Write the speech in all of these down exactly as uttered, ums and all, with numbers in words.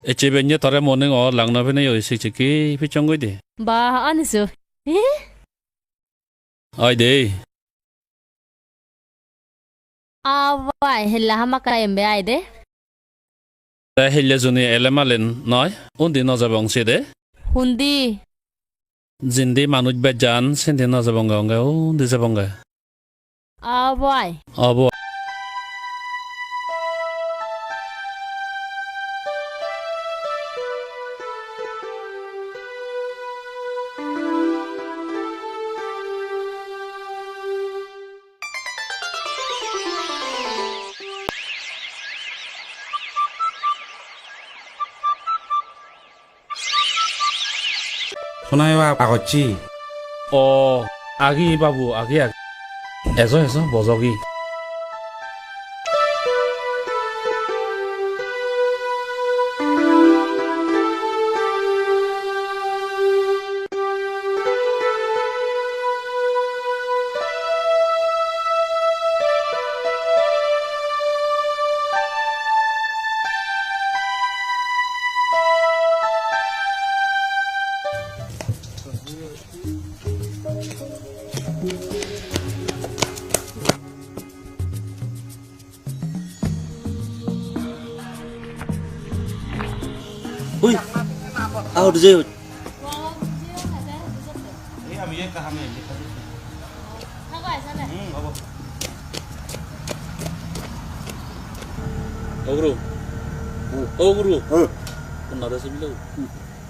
Ecche benne tore morning walk lagna pene oi sik sikki pichong goi de. Ba, anisu. Eh? Ai de. Abai, hella hamakkai embe ai de. Te hille juni ele malen noi, undi no jebong side. Hundi? Jindi manuj bej jan, sindi no jebonge onge, undi jebonge. Obo ai. Obo. Sonai bap agocchi. O, agi babu, agi, agi. Ejo, ejo, bojogi. Ui, out jeyot. O guru. O guru. O. Honna de sibilo?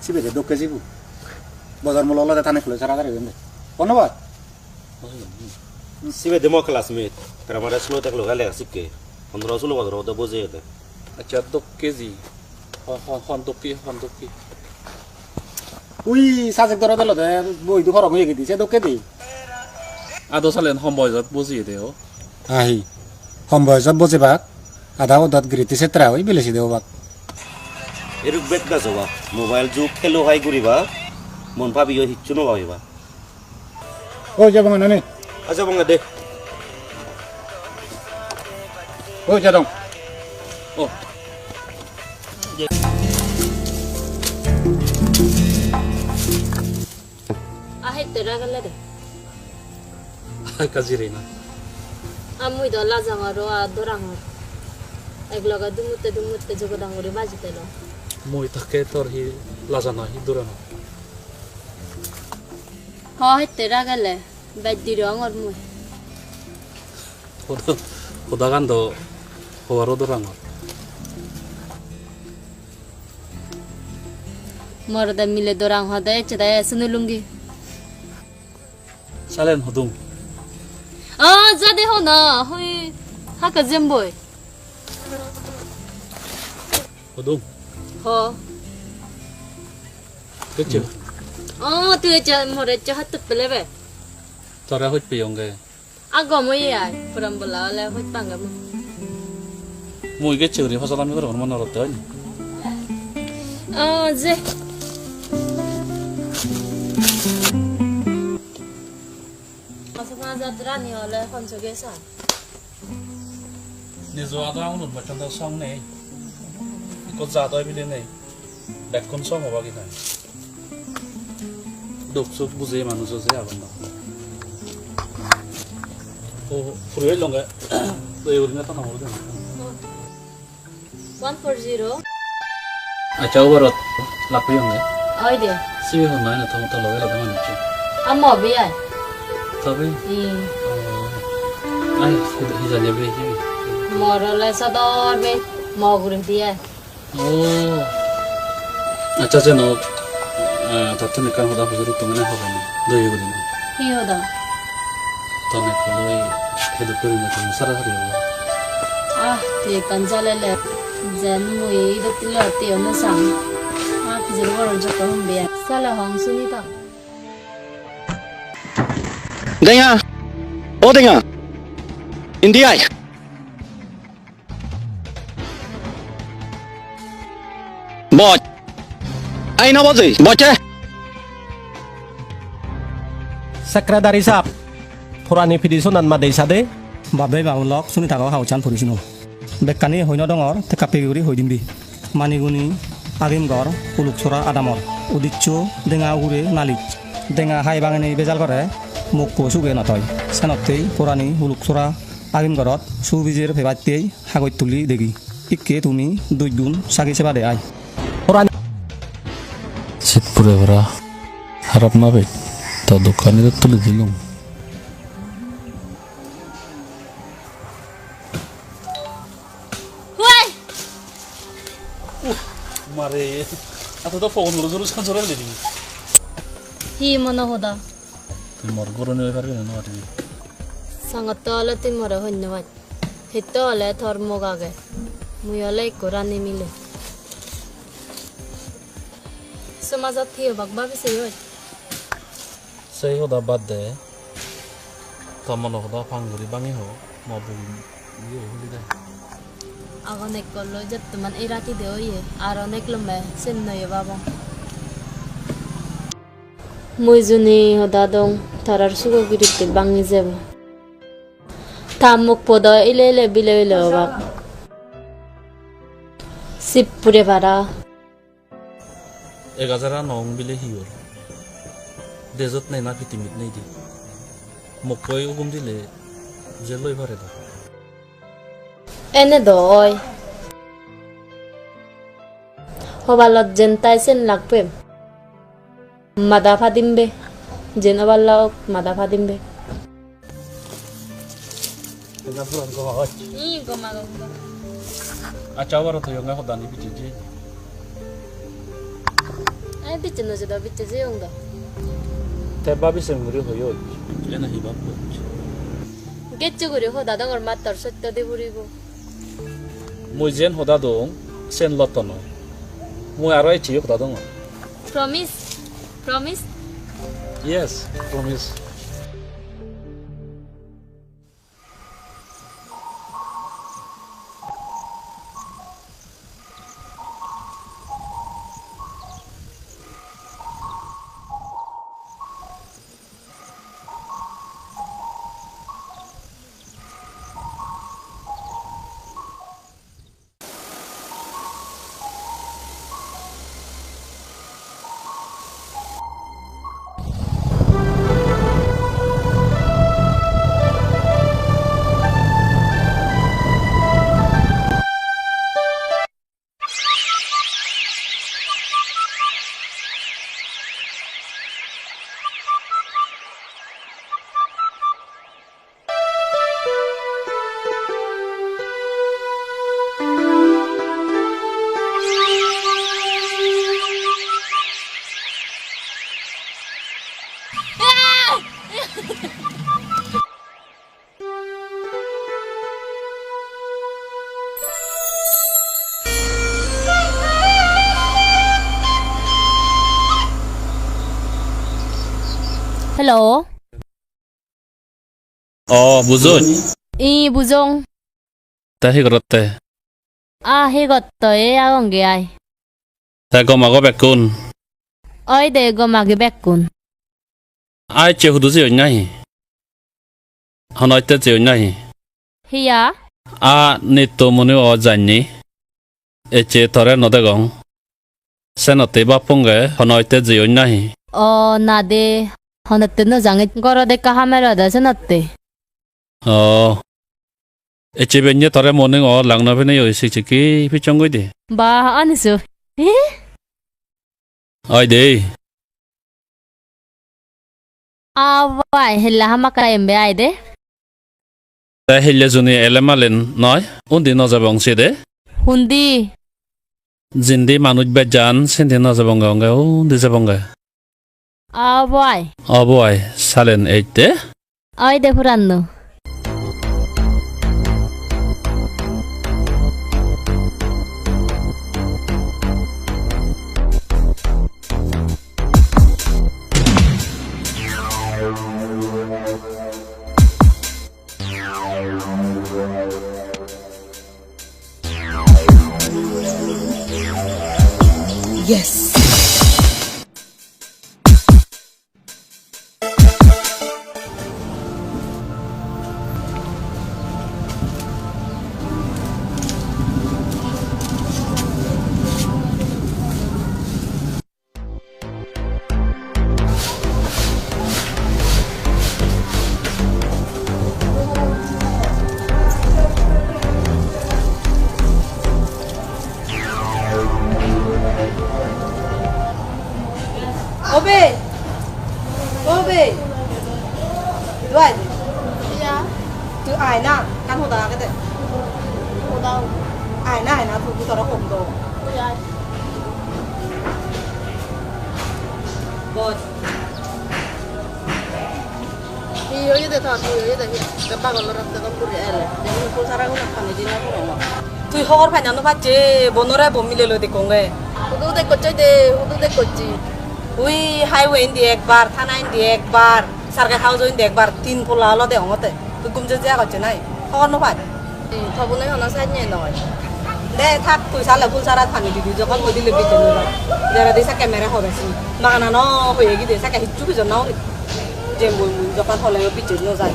Sibe de dokke sibu. Bozor mulo olode tani khuloi sara dari gende. Dhonnobad. Sibe de mo classmate. Primary school-ot ek loge lega sikke. Pondro sulo bojor ode boje ede. Accha, dokke ji. Hon, hon, hon dokke, hon dokke. Ui, sajek doro delo de, boi du horong oye gidi, se dokke di. Ado salen hom boyojot boji ede o. Ahi, hom boyojot bojibak, ada odot giriti setra oi bilesi de obak. Eruk bet gajo ba, mobile jug khelo hai guriba, mon pabiyo hissu no pabiba. Oi, jabonga nani? Acha, bonga de. Oi, jadong. Oh. Ahette ragelle de. Ai, kajirina. Amui do lajangor, o a dorangor. Ek loge dumutte dumutte jogodang guri baji telo. Mui takke tor hi lajana, hi dorana? Ho hette ragele, bej dirongor mui. Hoda, hodagan do hobaro dorangor. Morode mile dorang hode ecche de sunu lungi. Salen hodung. Ah, jade hona, hoi, haka jemboi. Hodung. Ho. Kecil. Oh, tu ecche more ecche hattut pelebe. Tore hoj peyonge. Agom oye ai, puram bola ole hoj pange mui. Mui gecche guri hojalami gorongor mone orotte oini. Oh, je. Masa panjat rani ole honso gesa. Nijo ado angunot bocchon do song nei. Ikko jat oi bile nei. Bekkun song obak idu. Duk suk buje manujo je agon na. O, puri oi longe. Doi gurinei ta nangor den. One four zero. Accha, ubarot lap oyonge. Oi de. Sibe honna ene tomo tolo gelo de manuccho. Ammo obi ai. Tobe? Hmm. Oh. Ai, hi, hi jani be, hi? Mor ole sodor be, mo guri di ai. Oh. Accha, je no, eh, tattun ekkan hoda hujur uttum ene hobo na. Doye guri na. Hi hoda? Tone koloi heduk guri na tumi sara sari hobo. Ah, tui ekkan jalele. Jen mui idot tile otte ono sang. Ah, pijedi bor jokko humbi ai. Sale hong suni ta. Denga. O Denga. Indi ai. Boj. Ai no boji, bojche. Secretary sahab, purani petition an ma dei sade. Babe babu lok suni thago hauchan puri suno. Bekkani hoi no dongor, te kapi guri hoi dimbi. Maniguni Agim ghor Huluksora adamor. Udisso denga ugure nalis. Denga hai bangene bejal gore, mokko suge no toi. Senottei porani Huluksora agim ghorot subijer pebattei hagoj tuli degi. Ikke tumi dujgun sagi sebade ai. Sip pure para. Harap na pej. To dokkani to tuli dilung. Huai! Mare, ato to phone guri juru san juru lidi. Hi mone hoda? Tui mor guroni oi paribi na no paribi? Sangotte ole tui more hoi no paj. Hitte ole tor mok age. Mui ole ikko rani mile. Somajot hi obak babi se oi? Sei hoda bad de. To mono hoda pang guri bangi ho. Mo bugin iye huli de. Agon ekko loi jottoman ei rati de oye. Aro nek lombe sen noyo babong. Mui juni hoda dong, tarar sugo giritte bangi jebo. Ta mokko do ile ile bile bile obak. Sip pure para. Ek hajar a nong bile hi or? Dejot nei na pitimit nei di. Mokkoi ugum dile jel loi pare do. Ene do oi. Hobalot jen tai sen lagpem. Mada padim be. Jen oballa ok mada padim be. Ena puran goma hoj. Ih, goma goma. Acha, obaro toyonge hodani bicche je. Ai bicche no jedo, bicche jeyong do. Te babi sen guri hoyoj. Ena hi bab hoj. Gecche guri hoda dongor mattor sotto di puribo. Mui jen hoda dong, sen lotto noi. Mui aro ecche hoda dongor. Promise? Promise? Yes, promise. Hello. O, bujoj? Ih, bujong. Te hi gorotte? Ah, hi gotto, ei agonge ai. Te gom ago bekkun? Oi de, gom agi bekkun. Ai, ecche hudu jeyoj nahi? Hono ette jeyoj nahi? Hiya? A, nitto muni o janni. Ecche tore no degong. Senotte bapponge hono ette jeyoj nahi? O, na de, honotte no jangej. Gorot ekka hamero de senotte. O. Ecche benne tore morning o langno pine oi siksikki pichong goi de. Ba, anisu. Hi? Oi de. Abai, hella hamakkai embe ai de. Te hille juni ele malen noi, undi no jebong side. Hundi? Jindi manuj bej jan, sindi no jebonge onge, undi jebonge. Obo ai. Obo ai, salen ejde. Oi de puranno. Yes. Obe, obe, idu ai de. Iya. Tui ai na, ekkan hoda agede. Hoda. Ai na, ai na, tui tore hom do. Iya. Boj. Hi oyede tor, hi oyede, hi? Te bagolor raste dok guri ele. Jemon pul sara gunot pani dina puro. Tui hobor pai na no pacche, bonore bo mile loi dekkonge. Hudu dekkocche de, hudu dekkocche. Ui highway indi ekbar, thana indi ekbar, Circuit House indi ekbar, tin polla olode ongote. Tui gum je je agocche nai. Hobor no pai. Tobunoi hono senne noi. De thak, tui sale pul sarat pani dibi, jokkon hoi dile bitte noi. Jara di sakke mere hobe si. Baganano hoye gide sakke hicchu bijon na uri. Je mui mui jokkon hole yo bitte no jai.